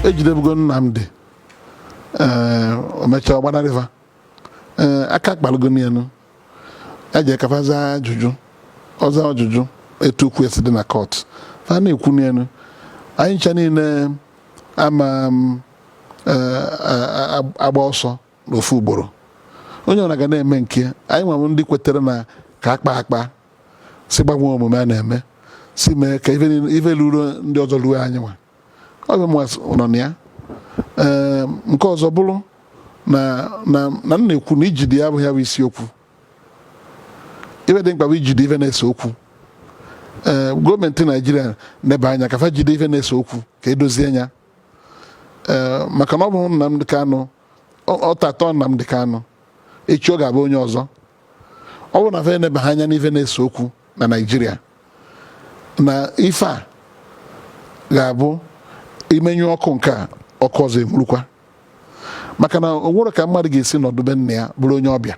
Ejidebugo Nnamdi, ee, o mechaa ọgbanarịva, ee, aka kpalụgo n'elu eji kafa zaa ajụjụ ọza ajụjụ etu okwu esi dị na court. Fa na-ekwu n'elu anyị ncha niile ama m, agba ọsọ n'ofu ugboro. Onye ọbụla ga na-eme nke anyị nwe ndị kwetere na ka akpa akpa si gbanwee omume a na-eme, si mee ka ife luru ndị ọzọ ruo anyị nwa. Ọ bụ mwa nọ na ya. Ee, nke ọzọ bụrụ na m na-ekwu na ijide ya abụghị ya bụ isiokwu. Ife dị mkpa bụ ijide ife na-ese okwu. Ee, gọọmenti Naijiria neba anya ka fa jide ife na-ese okwu ka edozie ya. Ee, maka na ọ bụrụ Nnamdi Kanu, ọ tatọ Nnamdi Kanu, echi ọ ga-abụ onye ọzọ. Ọ bụrụ na fa enebaghị anya n'ife na-ese okwu na Naijiria, na ife a ga-abụ imenyu ọkụ nke a, ọkụ ọzọ enwurukwa, maka na o nwere ka mmadụ ga-esi nọdụbe nna ya bụrụ onye ọbịa.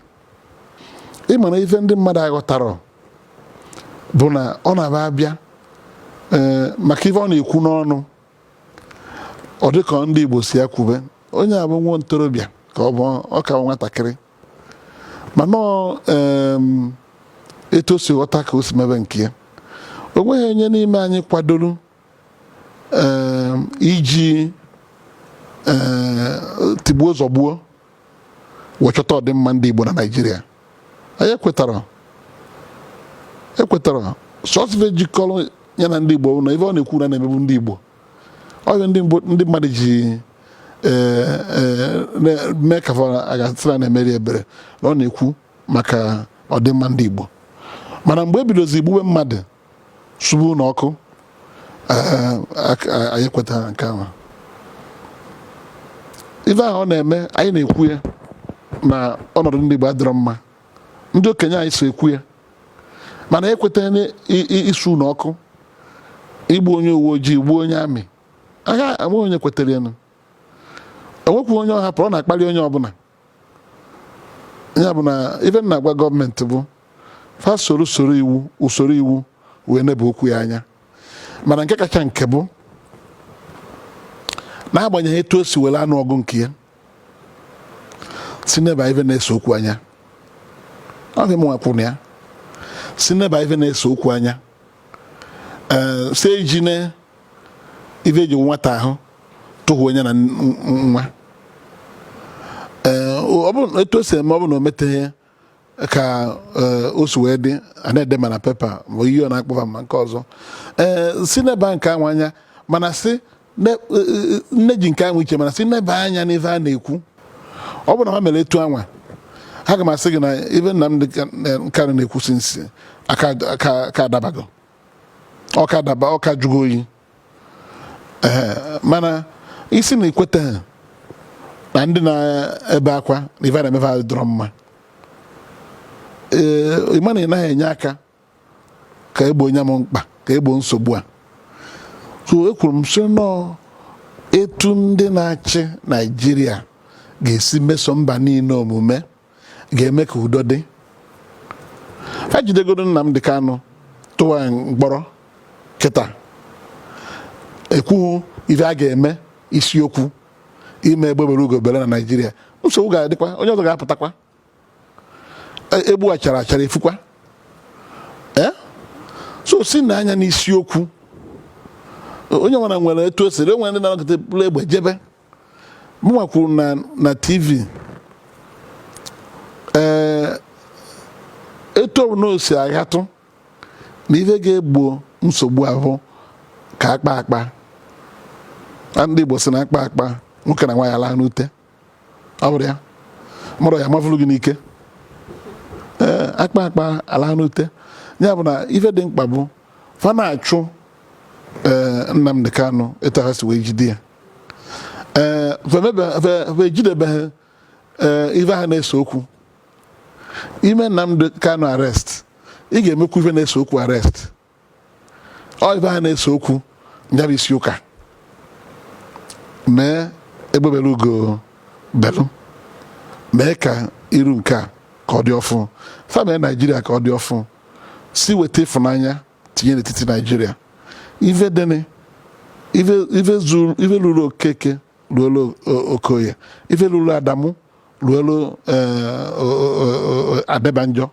Ịma na ife ndị mmadụ aghọtara bụ na ọ na-abịa abịa, ee, maka ife ọ na-ekwu n'ọnụ, ọ dịka ndị Igbo si ya kwube, onye a bụ nwa ntorobịa ka ọ bụ ọ ka bụ nwatakịrị, mana ọ etu o si ghọta ka o si mebe nke ya. O nweghị onye n'ime anyị kwadoro iji tigbuo zọgbuo wee chọta ọdịmma ndị Igbo na Naịjirịa. Anyị ekwetara sọsọ ife jikọrọ ya na ndị Igbo bụ na ife ọ na-ekwu na na-emebu ndị Igbo. Ọ bụ ndị mmadụ ji ee, ee, mee ka fa agasị na na-emeri ebere na ọ na-ekwu maka ọdịmma ndị Igbo. Mana mgbe e bidozi igbuwe mmadụ, sụgbu n'ọkụ, ee, anyị ekwetara nke ahụ. Ife ahụ ọ na-eme, anyị na-ekwu ya na ọnọdụ ndị Igbo adịrọ mma. Ndị okenye anyị so ekwu ya, mana ekwetaghị isu n'ọkụ, igbu onye uwe ojii, gbuo onye amị agha. Enweghị onye kwetere ya nụ. Enwekwu onye ọ hapụrụ, ọ na-akpali onye ọbụla. Ya bụ na ife m na-agwa gọọmenti bụ fa soro soro iwu, usoro iwu, wee neba okwu ya anya. Mana nke kacha nke bụ, n'agbanyeghị etu o si were anụ ọgụ nke ya, si neba ife na-ese okwu anya. Ọ dị mụnwa kwuru na ya si neba ife na-ese okwu anya. Ee, si ejine ife eji nwata ahụ tụhụ onye na nwa. Ee, ọ bụ etu o si eme, ọ bụ na o meteghị ka o si wee dị a na-ede ma na paper ma ihe ọ na-akpọba ma nke ọzọ. Ee, si neba nke ahụ anya, mana si nne ji nke ahụ iche, mana si neba anya n'ife a na-ekwu. Ọ bụrụ na ha mere etu anwa, ha ga m asị gị na ife Nnamdi Kanu na-ekwusi nsi aka adabago, ọka daba, ọka jụgo oyi. Ee, mana isi na ikweta na ndị na-ebe akwa na ife a na-emefe adịrọ mma, ee, ịma na ị naghị enye aka ka egbo onye m mkpa ka egbo nsogbu a. So ekwuru m sị nọọ etu ndị na-achị Naijiria ga-esi meso mba niile omume ga-eme ka udo dị. Ha jidegoro Nnamdi Kanu tụwa ya mkpọrọ kịta, ekwughị ife a ga-eme. Isiokwu ime egbe bere ugo bere na Naijiria, nsogbu ga-adịkwa, onye ọzọ ga-apụtakwa. Egbu achara achara efukwa. Ee, so si na anya n'isiokwu, onye nwere nwere etu o siri enwere ndị na-anọkọta bụrụ egbe jebe. Mụnwa kwuru na TV, ee, etu ọbụla o si aghatụ na ife ga-egbo nsogbu ahụ ka akpa akpa. Na ndị Igbo si na akpa akpa, nwoke na nwaanyị alaa n'ute. Ọ bụrụ ya mụrụ ya mafụrụ gị n'ike. Ee, akpa akpa alaa n'ute. Ya bụ na ife dị mkpa bụ fa na-achụ, ee, Nnamdi Kanu etu ha si wee jide ya. Ee, fa ejidebeghị, ee, ife ha na-ese okwu. Ime Nnamdi Kanu arrest, ị ga-emekwu ife na-ese okwu arrest. Ọ ife ha na-ese okwu nya bụ isi ụka. Mee egbebere ugo belu, mee ka iru nke a ka ọ dị ọfụ. Fa mee Naijiria ka ọ dị ọfụ, si weta ịfụnanya tinye n'etiti Naijiria. Ife dịnị Ife luru Okeke ruolu Okoye, ife luru Adamu ruolu Adebanjo,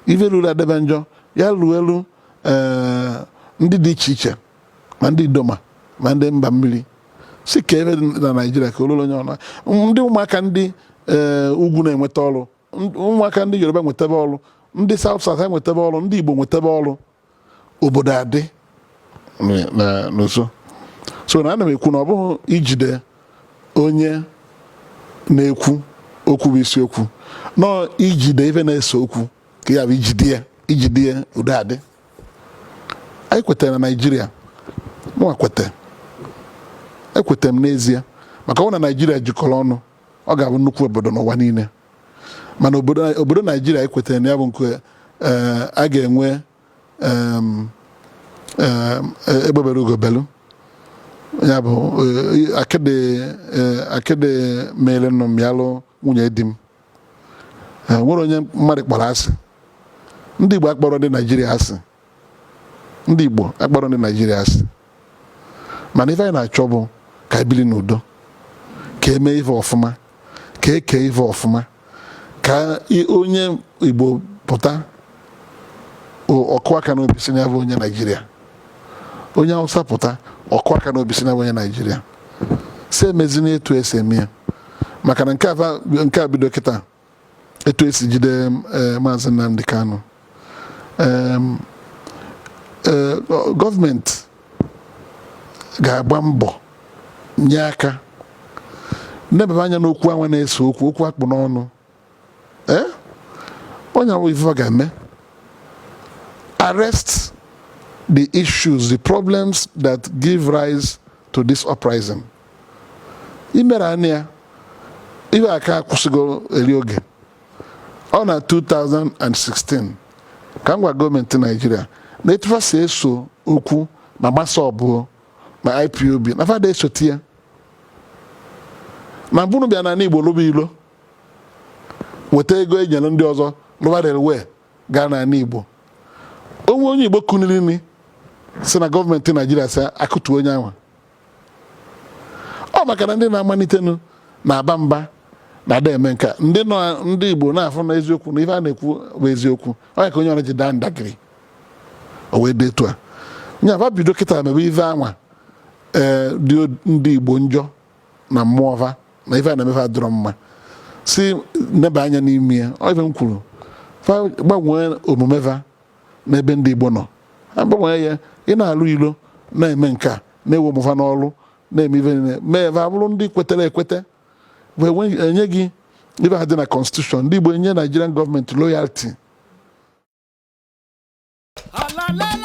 ife luru Adebanjo ya ruolu ndị dị iche iche, ma ndị Idoma ma ndị mba mmiri, si ka ebe dị na Naijiria ka olulu onye ọna. Ndị ụmụaka ndị ugwu na-enweta ọrụ, ụmụaka ndị Yoruba nwetebe ọrụ, ndị South South enwetebe ọrụ, ndị Igbo nwetebe ọrụ, obodo adị n'ụzọ. So na ana m ekwu na ọ bụghị ijide onye na-ekwu okwu bụ isiokwu, nọọ ijide ife na-ese okwu ka ya bụ ijide ya, ijide ya, udo adị. Anyị kwetara na Naijiria, mụnwa kweta, ekwetara m n'ezie, maka ọ bụrụ na Naijiria jikọrọ ọnụ, ọ ga-abụ nnukwu obodo n'ụwa niile. Mana obodo Naijiria ekwetara na ya bụ nke a ga-enwe egbebere ugobelu, ya bụ akịdị, akịdị mere nnụ m ya lụ nwunye di m. Nwere onye mmadụ kpọrọ asị. Ndị Igbo akpọrọ ndị Naijiria asị, ndị Igbo akpọrọ ndị Naijiria asị, mana ife anyị na-achọ bụ ka anyị biri n'udo, ka eme ife ọfụma, ka eke ife ọfụma, ka onye Igbo pụta ọkụ aka n'obi si na ya bụ onye Naijiria, onye Hausa pụta ọkụ aka n'obi si na ya bụ onye Naijiria, si emezina etu esi eme ya. Maka na nke a bido kịta, etu esi jide Maazị Nnamdi Kanu, gọọmenti ga-agba mbọ nye aka nebebe anya n'okwu anwa na-ese okwu, okwu akpụ n'ọnụ. Ee, onye awụ ife ga-eme arrest the issues, the problems that give rise to this uprising. Imere anya ya ife aka akwụsịgo eri oge ọ na 2016, ka m gwa gọọmenti Naijiria na etufa si eso okwu ma MASSOB ma IPOB na fada esote ya na mbụrụ bịa na Igbo lụba ilo, weta ego enyere ndị ọzọ lụba railway gaa n'ala Igbo. Onwe onye Igbo kuniri nri si na gọọmenti Naijiria si akụtu onye ahụ, ọ maka na ndị na-amalitenụ na-aba mba na-ada eme nke a. Ndị nọ, ndị Igbo na-afụ na eziokwu na ife a na-ekwu bụ eziokwu, ọ ya ka onye ọrụ ji daa ndagịrị o wee dị etu a. Nya ba bido kịta mebe ife anwa ee dị ndị Igbo njọ na mmụọ va na ife a na-emefe adịrọ mma, si neba anya n'ime ya. Ọ ife m kwuru, fa gbanwee omume va n'ebe ndị Igbo nọ, ha gbanwee ya. Ị na-alụ ilo na-eme nke a na-ewe ụmụfa n'ọrụ, na-eme ife niile mee va bụrụ ndị kwetere ekwete, wee enye gị ife ha dị na constitution. Ndị Igbo enye Nigerian gọọmenti loyalty. Alala.